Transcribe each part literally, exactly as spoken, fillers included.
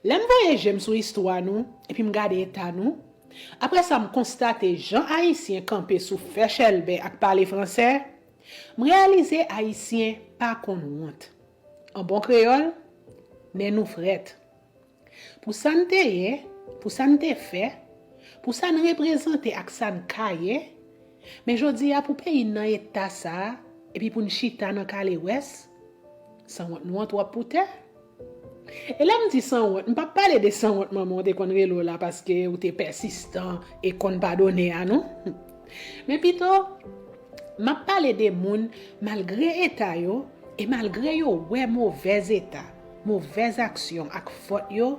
Lè m voye je m sou istwa nou, epi m gade eta nou, apre sa m konstate jan Ayisyen kanpe sou fè chèlbè ak pale fransè, m reyalize Ayisyen pa konn wont. An bon kreyòl, nen nou frèt. Pou sa n te ye, pou sa n te fè, pou sa n reprezante ak sa n ka ye, men jodi a pou peyi n nan eta sa a, epi pou n chita nan kale wès, sanwont nou an twòp pou tè. E lè m di sanwont, m p ap pale de sanwont manman w te konn rele w la paske ou te pèsistan e konn padone a non. Men pito, m ap pale de moun, malgre eta yo, e malgre yo wè movèz eta, movèz aksyon ak fòt yo,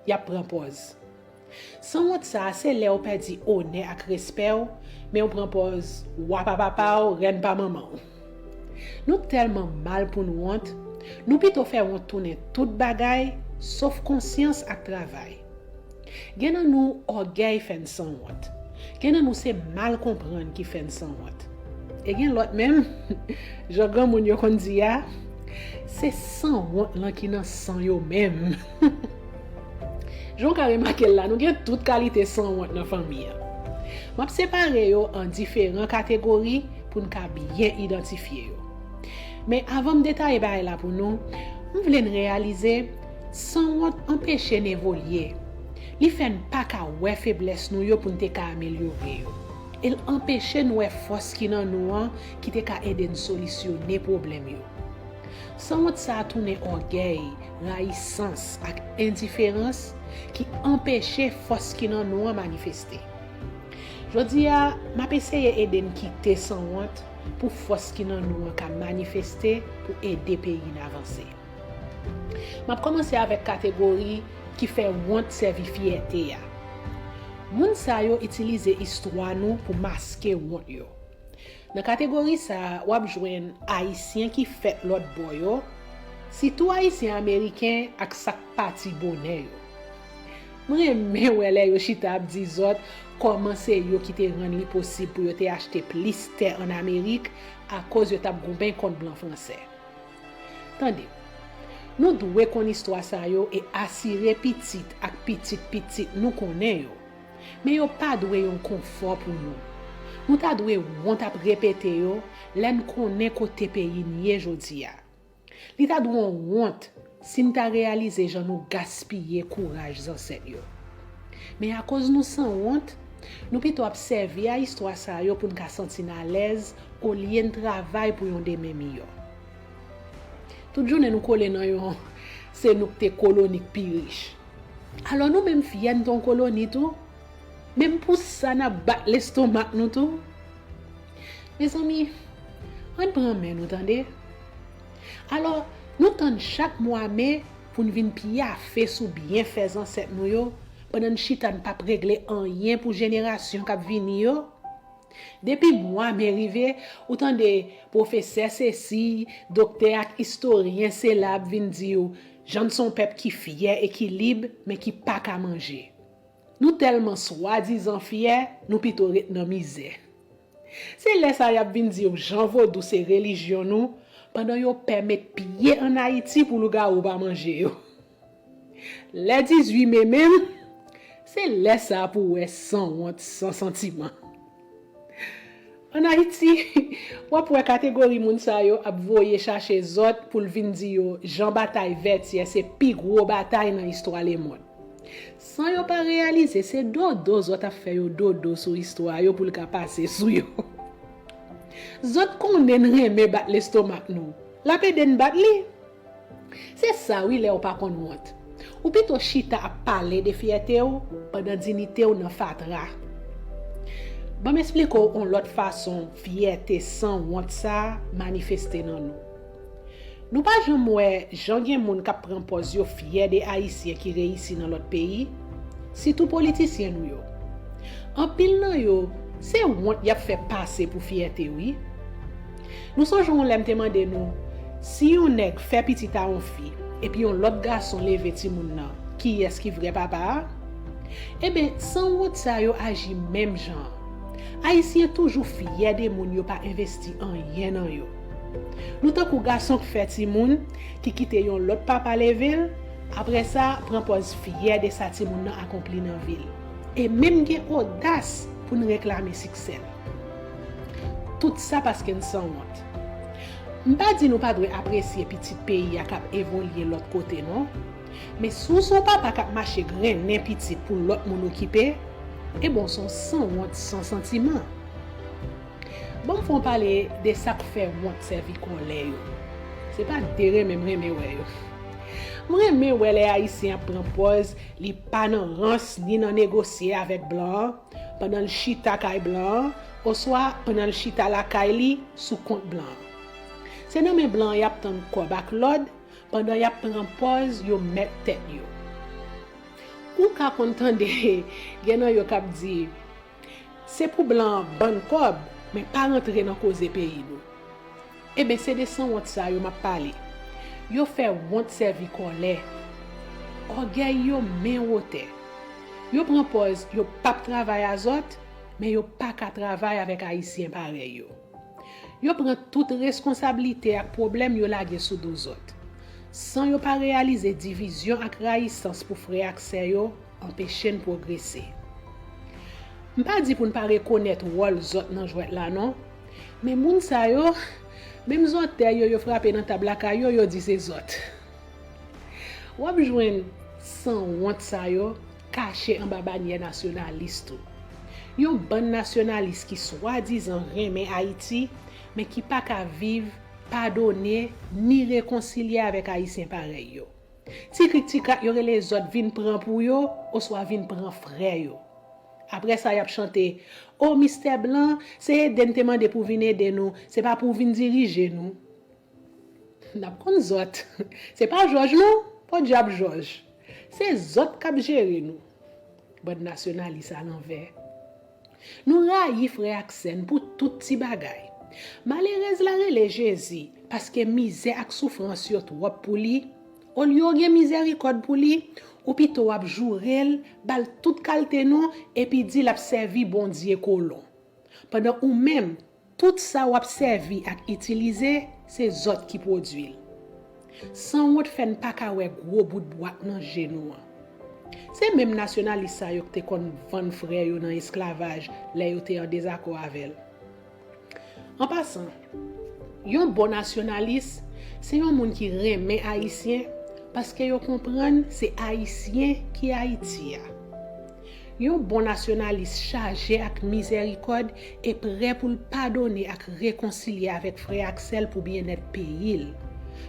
y ap pran pòz. Sanwont sa a se lè w pèdi onè ak respè w, men w pran pòz wa pa papa w, rèn pa manman w. Nou tèlman mal pou n wont, nou pito fè wont tounen tout bagay, sof konsyans ak travay. Gen nan nou ògèy fè n sanwont. Gen nan nou se mal konprann ki fè n sanwont. E gen lòt menm, jan granmoun yo konn di a, se sanwont lan ki nan san yo menm. Jan w ka remake l la, nou gen tout kalite sanwont nan fanmi an. M ap separe yo an diferan kategori pou n ka byen idantifye yo. Men avan m detaye bagay la pou nou, m vle n reyalize, sanwont anpeche n evolye. Li fè n pa ka wè feblès nou yo pou n te ka amelyore yo. E l anpeche n wè fòs ki nan nou an ki te ka ede n solisyone pwoblèm yo. Sanwont sa a tounen ògèy, rayisans ak endiferans ki anpeche fòs ki nan nou an manifeste. Jodi a, m ap eseye ede n kite sanwont pou fòs ki nan nou an ka manifeste pou ede peyi n avanse. M ap kòmanse avèk kategori ki fè wont sèvi fyète a. Moun sa yo itilize istwa nou pou maske wont yo. Nan kategori sa a, w ap jwenn Ayisyen ki fèt lòt bò yo, sitou Ayisyen ameriken ak sa k pati bonè yo. M renmen wè lè yo chita ap di zòt kòman se yo ki te rann li posib pou yo te achte plis tè ann Amerik akoz yo t ap goumen kont blan fransè. Tande, nou dwe konn istwa sa yo e asire pitit ak pitit pitit nou konnen yo. Men yo pa dwe yon konfò pou nou. Nou ta dwe wont ap repete yo lè n konnen kote peyi n ye jodi a. Li ta dwe yon wont si n ta reyalize jan nou gaspiye kouraj zansèt yo. Men akoz nou sanwont, nou pito ap sèvi a istwa sa yo pou n ka santi n alèz olye n travay pou yon demen miyò. Tout jounen nou kole nan yon se nou k te koloni k pi rich. Alò nou menm fyè n te yon koloni tou. Menm pou sa n ap bat lestomak nou tou. Mezanmi, ann pran men nou tande. Alò, nou tann chak mwa me pou n vin pyafe sou byenfè zansèt nou yo, pandan n chita n p ap regle anyen pou jenerasyon k ap vini yo. Depi mwa me rive, ou tande pwofesè sesi, doktè ak istoryen sela ap vin di w, jan n se yon pèp ki fyè e ki lib, men ki pa ka manje. Nou tèlman swadizan fyè, nou pito ret nan mizè. Se lè sa y ap vin di w jan vodou se relijyon nou, pandan yo pè met pye ann Ayiti pou lougawou pa manje yo. Lè dizuit me menm, se lè sa a pou w wè sanwont, san santiman. Ann Ayiti, w ap wè kategori moun sa yo ap voye chache zòt pou l vin di yo jan batay Vètyè se pi gwo batay nan istwa lemonn. San yo pa reyalize se dodo zòt ap fè yo dodo sou istwa yo pou l ka pase sou yo. Zòt konnen n renmen bat lestomak nou. L ap ede n bat li. Se sa wi lè w pa konn wont. Ou pito chita ap pale de fyète w pandan diyite w nan fatra. Ban m esplike w yon lòt fason fyète sanwont sa a manifeste nan nou. Nou pa janm wè jan gen moun k ap pran pòz yo fyè de Ayisyen ki reyisi nan lòt peyi, sitou politisyen nou yo. Anpil nan yo, se wont y ap fè pase pou fyète wi. Nou sonje yon lè m te mande nou, si yon nèg fè pitit a yon fi, epi yon lòt gason leve timoun nan, kiyès ki vrè papa a? Enben, sanwont sa yo aji menm jan an. Ayisyen toujou fyè de moun yo pa envesti anyen nan yo. Nou tankou gason k fè timoun, ki kite yon lòt papa leve l, Apre sa, pran pòz fyè de sa timoun nan akonpli nan vi l. E menm gen odas pou n reklame siksè l. Tout sa paske n sanwont. M pa di nou pa dwe apresye pitit peyi a k ap evolye lòt kote non. Men si w se yon papa k ap mache grennen pitit pou lòt moun okipe, ebyen w se yon sanwont san santiman. Ban m fè w pale de sa k fè wont sèvi kòlè yo. Se pa de renmen m renmen wè yo. M renmen wè lè Ayisyen ap pran pòz li pa nan rans ni nan negosye avèk blan an, pandan l chita kay blan an, oswa pandan l chita lakay li sou kont blan an. Se nan men blan an y ap tann kòb ak lòd, pandan y ap pran pòz yo mèt tèt yo. Ou ka konn tande gen nan yo k ap di, se pou blan an ban n kòb, men pa rantre nan koze peyi nou. Eben, se de sanwont sa yo m ap pale. Yo fè wont sèvi kòlè. Ògèy yo men wotè. Yo pran pòz yo p ap travay a zòt, men yo pa ka travay avèk Ayisyen parèy yo. Yo pran tout reskonsablite ak pwoblèm yo lage sou do zòt, san yo pa reyalize divizyon ak rayisans pou frè ak sè yo anpeche n pwogrese. M pa di pou n pa rekonèt wòl zòt nan jwèt la non, men moun sa yo, menm zòtèy yo yo frape nan tab lakay yo, yo di se zòt. W ap jwenn sanwont sa yo kache anba banyè nasyonalis tou. Yon bann nasyonalis ki swadizan renmen Ayiti, men ki pa ka viv, padone, ni rekonsilye avèk Ayisyen parèy yo. Ti krik ti krak yo rele zòt vin pran pou yo, oswa vin pran frè yo. Apre sa, y ap chante, o Mistè Blan, se ede n te mande pou vin ede nou, se pa pou vin dirije nou. N ap konn zòt. Se pa jòj non, podyab jòj. Se zòt k ap jere nou. Bann nasyonalis alanvè. Nou rayi frè ak sè n pou tout ti bagay. Malerèz la rele Jezi paske mizè ak soufrans yo twòp pou li. Olye w gen mizèrikòd pou li, ou pito w ap joure l, ba l tout kalte non, epi di l ap sèvi Bondye kolon. Pandan ou menm, tout sa w ap sèvi ak itilize, se zòt ki pwodui l. Sanwont fè n pa ka wè gwo bout bwak nan je nou an. Se menm nasyonalis sa yo k te konn vann frè yo nan esklavaj lè yo te an dezakò avè l. An pasan, yon bon nasyonalis se yon moun ki renmen Ayisyen paske yo konprann se Ayisyen ki Ayiti a. Yon bon nasyonalis chaje ak mizèrikòd e prè pou l padone ak rekonsilye avèk frè ak sè l pou byennèt peyi l.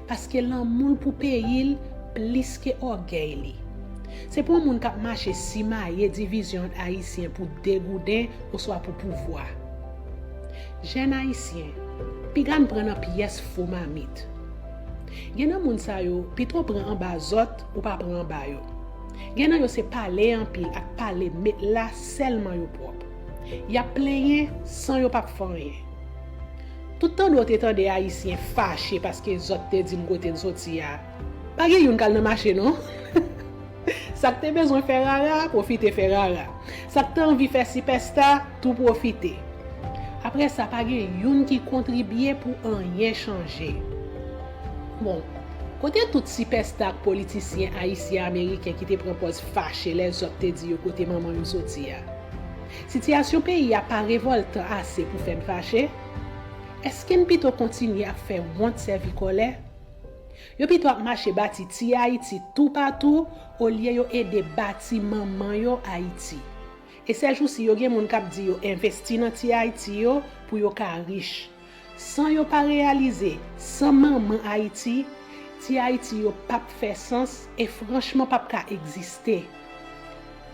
Paske lanmou l pou peyi l plis ke ògèy li. Se pa yon moun k ap mache simaye divizyon ant Ayisyen pou degouden oswa pou pouvwa. Jèn Ayisyen, piga n pran nan pyès fo mamit. Gen nan moun sa yo, pito w pran anba zòt, ou pa pran anba yo. Gen nan yo se pale anpil ak pale met la sèlman yo pwòp. Y ap plenyen san yo p ap fè anyen. Tout tande w te tande Ayisyen fache paske zòt te di n kote n soti a. Pa gen youn k al nan mache non. Sa k te bezwen fè rara, pwofite fè rara. Sa k te anvi fè sipèsta, tou pwofite. Apre sa, pa gen youn ki kontribye pou anyen chanje. Bon, kote tout sipèsta ak politisyen ayisyen ameriken ki te pran pòz fache lè zòt te di yo kote manman yo soti a? Sitiyasyon peyi a pa revòltan ase pou fè n fache? Èske n pito kontinye ap fè wont sèvi kòlè? Yo pito ap mache bati ti Ayiti toupatou olye yo ede bati manman yo Ayiti. E sèjousi yo gen moun k ap di yo envesti nan ti Ayiti yo pou yo ka rich. San yo pa reyalize, san manman Ayiti, ti Ayiti yo p ap fè sans e franchman p ap ka egziste.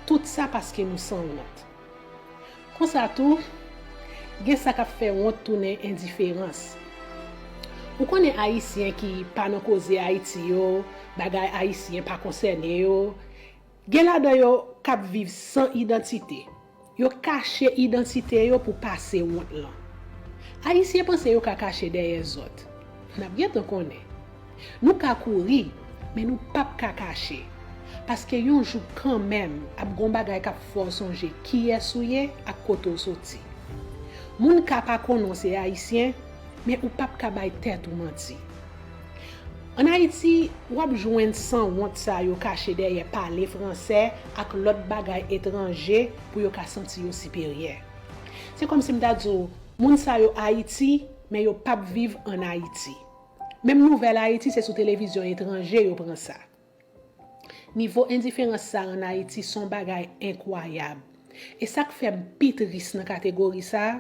Tout sa paske nou sanwont. Konsa tou, gen sa k ap fè wont tounen endiferans. Ou konnen Ayisyen ki pa nan koze Ayiti yo, bagay Ayisyen pa konsène yo. Gen ladan yo k ap viv san idantite. Yo kache idantite yo pou pase wont lan. Ayisyen panse yo ka kache dèyè zòt. N ap gentan konnen. Nou ka kouri, men nou p ap ka kache. Paske yon jou kanmenm, ap gen yon bagay k ap fè w sonje kiyès ou ye ak kote w soti. Moun ka pa konnen w se Ayisyen, men ou p ap ka bay tèt ou manti. Ann Ayiti, w ap jwenn sanwont sa yo kache dèyè pale fransè ak lòt bagay etranje pou yo ka santi yo siperyè. Se kòmsi m ta di w, moun sa yo Ayiti, men yo p ap viv ann Ayiti. Menm nouvèl Ayiti, se sou televizyon etranje yo pran sa. Nivo endiferans sa ann Ayiti se yon bagay enkwayab. E sa k fè m pi tris nan kategori sa a,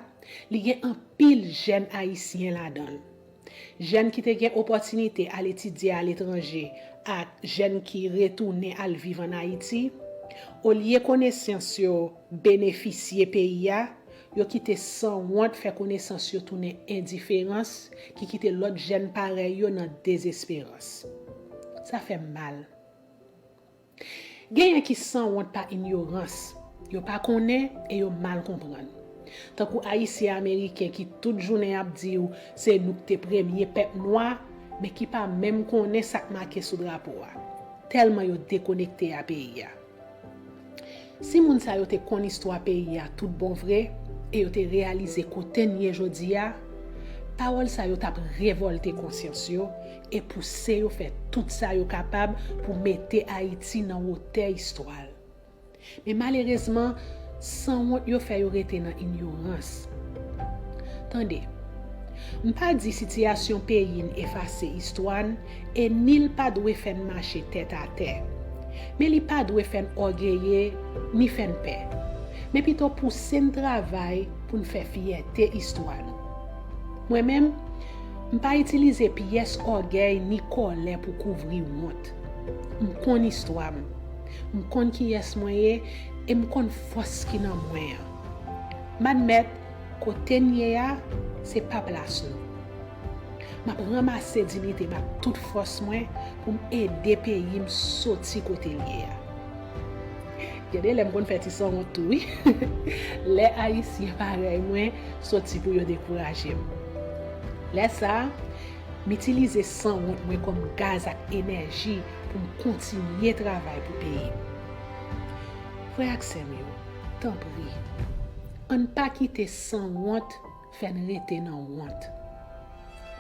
li gen anpil jèn Ayisyen ladan l. Jèn ki te gen opòtinite al etidye aletranje ak jèn ki retounen al viv ann Ayiti, olye konesans yo benefisye peyi a, yo kite sanwont fè konesans yo tounen endiferans ki kite lòt jèn parèy yo nan dezesperans. Sa fè m mal. Genyen ki sanwont pa inyorans, yo pa konnen e yo mal konprann. Tankou Ayisyen Ameriken ki tout jounen ap di w se nou k te premye pèp nwa, men ki pa menm konnen sa k make sou drapo a, tèlman yo dekonekte a peyi a. Si moun sa yo te konn istwa peyi a tout bon vre e yo te reyalize kote n ye jodi a, pawòl sa yo t ap revòlte konsyans yo e pouse yo fè tout sa yo kapab pou mete Ayiti nan wotè istwa l. Men malerezman, sanwont yo fè yo rete nan inyorans. Tande, m pa di sitiyasyon peyi n efase istwa n e ni l pa dwe fè n mache tèt atè. Men li pa dwe fè n ògeye ni fè n pè. Men pito pouse n travay pou n fè fyète istwa nou. Mwen menm, m pa itilize pyès ògèy ni kòlè pou kouvri wont. M konn istwa m. M konn kiyès mwen ye e m konn fòs ki nan mwen an. M admèt, kote n ye a, se pa plas nou. M ap ranmase diyite m ak tout fòs mwen pou m ede peyi m soti kote l ye a. Gen de lè m konn fè ti sanwont tou, wi. Lè Ayisyen parèy mwen soti pou yo dekouraje m. Lè sa a, m itilize sanwont mwen kòm gaz ak enèji pou m kontinye travay pou peyi m. Frè ak sè m yo, tanpri, ann pa kite sanwont fè n rete nan wont.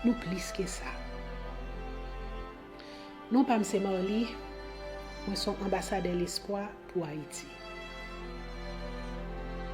Nou plis ke sa. Non pa m se Marly, mwen se yon anbasadè lespwa pou Ayiti.